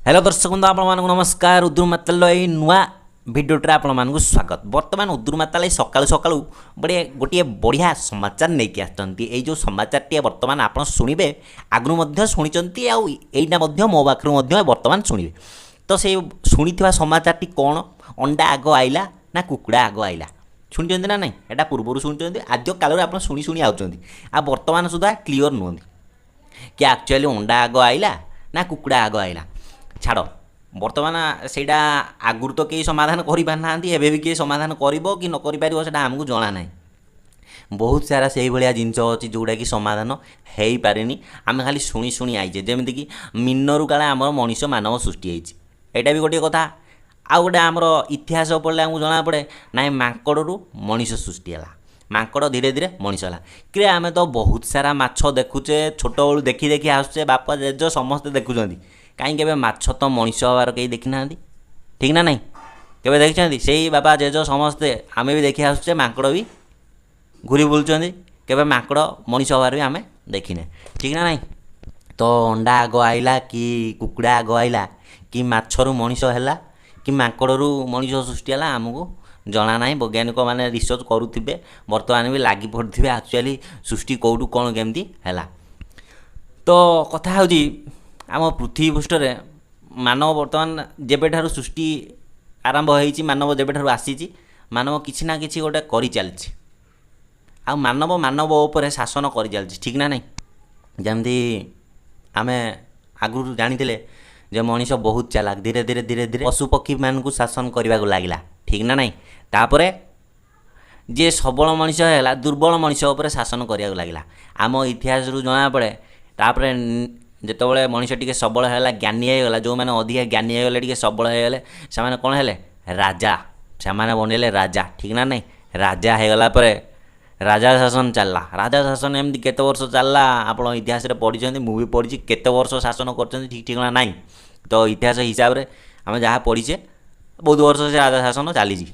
Hello ଦର୍ଶକ ବନ୍ଧୁ, ଆପଣମାନଙ୍କୁ ନମସ୍କାର। ଉଦ୍ରୁମାତାଲ ଏଇ ନୂଆ ଭିଡ଼ିଓଟିରେ ଆପଣମାନଙ୍କୁ ସ୍ୱାଗତ। ବର୍ତ୍ତମାନ ଉଦ୍ରୁମାତାଲ ଏଇ ସକାଳୁ ସକାଳୁ ବଢ଼ିଆ ଗୋଟିଏ ବଢ଼ିଆ ସମାଚାର ନେଇକି ଆସିଛନ୍ତି। ଏଇ ଯେଉଁ ସମାଚାରଟିଏ ବର୍ତ୍ତମାନ ଆପଣ ଶୁଣିବେ, ଆଗରୁ ମଧ୍ୟ ଶୁଣିଛନ୍ତି ଆଉ ଏଇଟା ମଧ୍ୟ ମୋ ପାଖରୁ ମଧ୍ୟ ବର୍ତ୍ତମାନ ଶୁଣିବେ। ତ ସେଇ ଶୁଣିଥିବା ସମାଚାରଟି କ'ଣ? ଅଣ୍ଡା ଆଗ ଆଇଲା ନା କୁକୁଡ଼ା ଆଗ ଆଇଲା? ଶୁଣିଛନ୍ତି ନା ନାହିଁ? ଏଇଟା ପୂର୍ବରୁ ଶୁଣିଛନ୍ତି, ଆଦ୍ୟ କାଳରୁ ଆପଣ ଶୁଣି ଶୁଣି ଆଉଛନ୍ତି ଆଉ ବର୍ତ୍ତମାନ ସୁଦ୍ଧା କ୍ଲିଅର୍ ନୁହନ୍ତି କି ଆକ୍ଚୁଆଲି ଅଣ୍ଡା ଆଗ ଆଇଲା ନା କୁକୁଡ଼ା ଆଗ ଆଇଲା। ଛାଡ଼, ବର୍ତ୍ତମାନ ସେଇଟା ଆଗରୁ ତ କେହି ସମାଧାନ କରିପାରିନାହାନ୍ତି, ଏବେ ବି କିଏ ସମାଧାନ କରିବ କି ନ କରିପାରିବ ସେଇଟା ଆମକୁ ଜଣା ନାହିଁ। ବହୁତ ସାରା ସେଇଭଳିଆ ଜିନିଷ ଅଛି ଯେଉଁଟାକି ସମାଧାନ ହେଇପାରିନି, ଆମେ ଖାଲି ଶୁଣି ଶୁଣି ଆଇଛେ। ଯେମିତିକି ମୀନରୁ କାଳେ ଆମର ମଣିଷ ମାନବ ସୃଷ୍ଟି ହେଇଛି, ଏଇଟା ବି ଗୋଟିଏ କଥା। ଆଉ ଗୋଟେ ଆମର ଇତିହାସ ପଢ଼ିଲେ ଆମକୁ ଜଣାପଡ଼େ ନାଇଁ ମାଙ୍କଡ଼ରୁ ମଣିଷ ସୃଷ୍ଟି ହେଲା, ମାଙ୍କଡ଼ ଧୀରେ ଧୀରେ ମଣିଷ ହେଲା। କିରେ ଆମେ ତ ବହୁତ ସାରା ମାଛ ଦେଖୁଛେ, ଛୋଟବେଳୁ ଦେଖି ଦେଖି ଆସୁଛେ, ବାପା ଜେଜ ସମସ୍ତେ ଦେଖୁଛନ୍ତି, କାହିଁ କେବେ ମାଛ ତ ମଣିଷ ହେବାର କେହି ଦେଖିନାହାନ୍ତି, ଠିକ୍ ନା ନାହିଁ? କେବେ ଦେଖିଛନ୍ତି? ସେଇ ବାପା ଜେଜ ସମସ୍ତେ ଆମେ ବି ଦେଖି ଆସୁଛେ, ମାଙ୍କଡ଼ ବି ଘୁରି ବୁଲୁଛନ୍ତି, କେବେ ମାଙ୍କଡ଼ ମଣିଷ ହେବାର ବି ଆମେ ଦେଖିନେ, ଠିକ୍ ନା ନାହିଁ? ତ ଅଣ୍ଡା ଆଗ ଆଇଲା କି କୁକୁଡ଼ା ଆଗ ଆଇଲା, କି ମାଛରୁ ମଣିଷ ହେଲା କି ମାଙ୍କଡ଼ରୁ ମଣିଷ ସୃଷ୍ଟି ହେଲା, ଆମକୁ ଜଣା ନାହିଁ। ବୈଜ୍ଞାନିକମାନେ ରିସର୍ଚ୍ଚ କରୁଥିବେ, ବର୍ତ୍ତମାନ ବି ଲାଗି ପଡ଼ିଥିବେ ଆକ୍ଚୁଆଲି ସୃଷ୍ଟି କେଉଁଠୁ କ'ଣ କେମିତି ହେଲା। ତ କଥା ହେଉଛି ଆମ ପୃଥିବୀ ପୃଷ୍ଠରେ ମାନବ ବର୍ତ୍ତମାନ ଯେବେଠାରୁ ସୃଷ୍ଟି ଆରମ୍ଭ ହେଇଛି, ମାନବ ଯେବେଠାରୁ ଆସିଛି, ମାନବ କିଛି ନା କିଛି ଗୋଟେ କରିଚାଲିଛି ଆଉ ମାନବ ମାନବ ଉପରେ ଶାସନ କରିଚାଲିଛି, ଠିକ୍ ନା ନାହିଁ? ଯେମିତି ଆମେ ଆଗରୁ ଜାଣିଥିଲେ ଯେ ମଣିଷ ବହୁତ ଚାଲାକ, ଧୀରେ ଧୀରେ ଧୀରେ ଧୀରେ ପଶୁପକ୍ଷୀମାନଙ୍କୁ ଶାସନ କରିବାକୁ ଲାଗିଲା, ଠିକ୍ ନା ନାହିଁ? ତାପରେ ଯିଏ ସବଳ ମଣିଷ ହେଲା ଦୁର୍ବଳ ମଣିଷ ଉପରେ ଶାସନ କରିବାକୁ ଲାଗିଲା, ଆମ ଇତିହାସରୁ ଜଣାପଡ଼େ। ତାପରେ ଯେତେବେଳେ ମଣିଷ ଟିକେ ସବଳ ହେଲା, ଜ୍ଞାନୀ ହେଇଗଲା, ଯେଉଁମାନେ ଅଧିକା ଜ୍ଞାନୀ ହେଇଗଲେ, ଟିକେ ସବଳ ହେଇଗଲେ, ସେମାନେ କ'ଣ ହେଲେ? ରାଜା। ସେମାନେ ବନେଇଲେ ରାଜା, ଠିକ୍ ନା ନାହିଁ? ରାଜା ହେଇଗଲା ପରେ ରାଜା ଶାସନ ଚାଲିଲା। ରାଜା ଶାସନ ଏମିତି କେତେ ବର୍ଷ ଚାଲିଲା ଆପଣ ଇତିହାସରେ ପଢ଼ିଛନ୍ତି, ମୁଁ ବି ପଢ଼ିଛି। କେତେ ବର୍ଷ ଶାସନ କରିଛନ୍ତି ଠିକ୍ ଠିକଣା ନାହିଁ, ତ ଇତିହାସ ହିସାବରେ ଆମେ ଯାହା ପଢ଼ିଛେ ବହୁତ ବର୍ଷ ସେ ରାଜା ଶାସନ ଚାଲିଛି।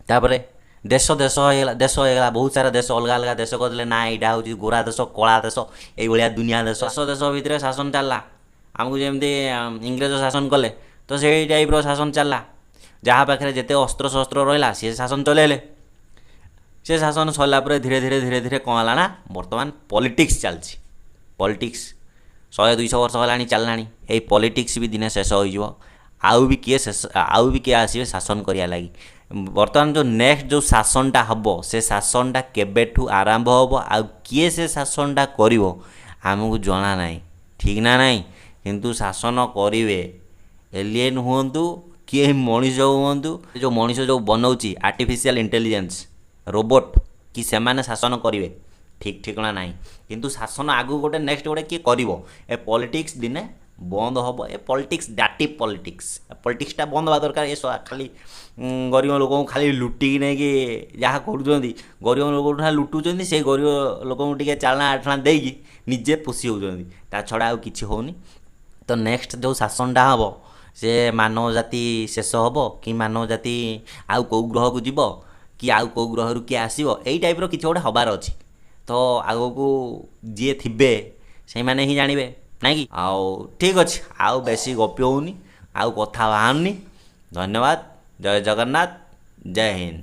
ତାପରେ ଦେଶ ଦେଶ ହେଇଗଲା, ଦେଶ ହେଇଗଲା, ବହୁତ ସାରା ଦେଶ, ଅଲଗା ଅଲଗା ଦେଶ କରିଦେଲେ ନା ଏଇଟା ହେଉଛି ଗୋରା ଦେଶ, କଳା ଦେଶ, ଏଇଭଳିଆ ଦୁନିଆ ଦେଶ। ଦେଶ ଦେଶ ଭିତରେ ଶାସନ ଚାଲିଲା। ଆମକୁ ଯେମିତି ଇଂରେଜ ଶାସନ କଲେ ତ ସେଇ ଟାଇପ୍ର ଶାସନ ଚାଲିଲା। ଯାହା ପାଖରେ ଯେତେ ଅସ୍ତ୍ରଶସ୍ତ୍ର ରହିଲା ସିଏ ଶାସନ ଚଲେଇଲେ। ସେ ଶାସନ ସରିଲା ପରେ ଧୀରେ ଧୀରେ ଧୀରେ ଧୀରେ କ'ଣ ହେଲା ନା ବର୍ତ୍ତମାନ ପଲିଟିକ୍ସ ଚାଲିଛି। ପଲିଟିକ୍ସ 100-200 ବର୍ଷ ହେଲାଣି ଚାଲିଲାଣି। ଏଇ ପଲିଟିକ୍ସ ବି ଦିନେ ଶେଷ ହୋଇଯିବ, ଆଉ ବି କିଏ ଶେଷ, ଆଉ ବି କିଏ ଆସିବେ ଶାସନ କରିବା ଲାଗି। ବର୍ତ୍ତମାନ ଯେଉଁ ନେକ୍ସଟ ଯେଉଁ ଶାସନଟା ହେବ, ସେ ଶାସନଟା କେବେଠୁ ଆରମ୍ଭ ହେବ ଆଉ କିଏ ସେ ଶାସନଟା କରିବ ଆମକୁ ଜଣା ନାହିଁ, ଠିକ୍ ନା ନାହିଁ? କିନ୍ତୁ ଶାସନ କରିବେ, ଏଲିଏନ୍ ହୁଅନ୍ତୁ କିଏ ମଣିଷ ହୁଅନ୍ତୁ, ଯେଉଁ ମଣିଷ ଯେଉଁ ବନଉଛି ଆର୍ଟିଫିସିଆଲ୍ ଇଣ୍ଟେଲିଜେନ୍ସ ରୋବୋଟ୍ କି ସେମାନେ ଶାସନ କରିବେ, ଠିକ୍ ଠିକଣା ନାହିଁ। କିନ୍ତୁ ଶାସନ ଆଗକୁ ଗୋଟେ ନେକ୍ସଟ ଗୋଟେ କିଏ କରିବ। ଏ ପଲିଟିକ୍ସ ଦିନେ ବନ୍ଦ ହେବ। ଏ ପଲିଟିକ୍ସ ଡାଟି ପଲିଟିକ୍ସ, ଏ ପଲିଟିକ୍ସଟା ବନ୍ଦ ହେବା ଦରକାର। ଏ ଖାଲି ଗରିବ ଲୋକଙ୍କୁ ଖାଲି ଲୁଟିକି ନେଇକି ଯାହା କରୁଛନ୍ତି, ଗରିବ ଲୋକଙ୍କଠୁ ଲୁଟୁଛନ୍ତି, ସେଇ ଗରିବ ଲୋକଙ୍କୁ ଟିକେ ଚାଳଣା ଆଠଣା ଦେଇକି ନିଜେ ପୋଷି ହେଉଛନ୍ତି, ତା ଛଡ଼ା ଆଉ କିଛି ହେଉନି। ତ ନେକ୍ସଟ ଯେଉଁ ଶାସନଟା ହେବ ସେ ମାନବ ଜାତି ଶେଷ ହେବ କି ମାନବ ଜାତି ଆଉ କେଉଁ ଗ୍ରହକୁ ଯିବ କି ଆଉ କେଉଁ ଗ୍ରହରୁ କିଏ ଆସିବ, ଏଇ ଟାଇପ୍ର କିଛି ଗୋଟେ ହେବାର ଅଛି। ତ ଆଗକୁ ଯିଏ ଥିବେ ସେଇମାନେ ହିଁ ଜାଣିବେ, ନାଇଁ କି? ଆଉ ଠିକ୍ ଅଛି, ଆଉ ବେଶୀ ଗପି ହେଉନି, ଆଉ କଥା ବାହାରୁନି। ଧନ୍ୟବାଦ, ଜୟ ଜଗନ୍ନାଥ, ଜୟ ହିନ୍ଦ।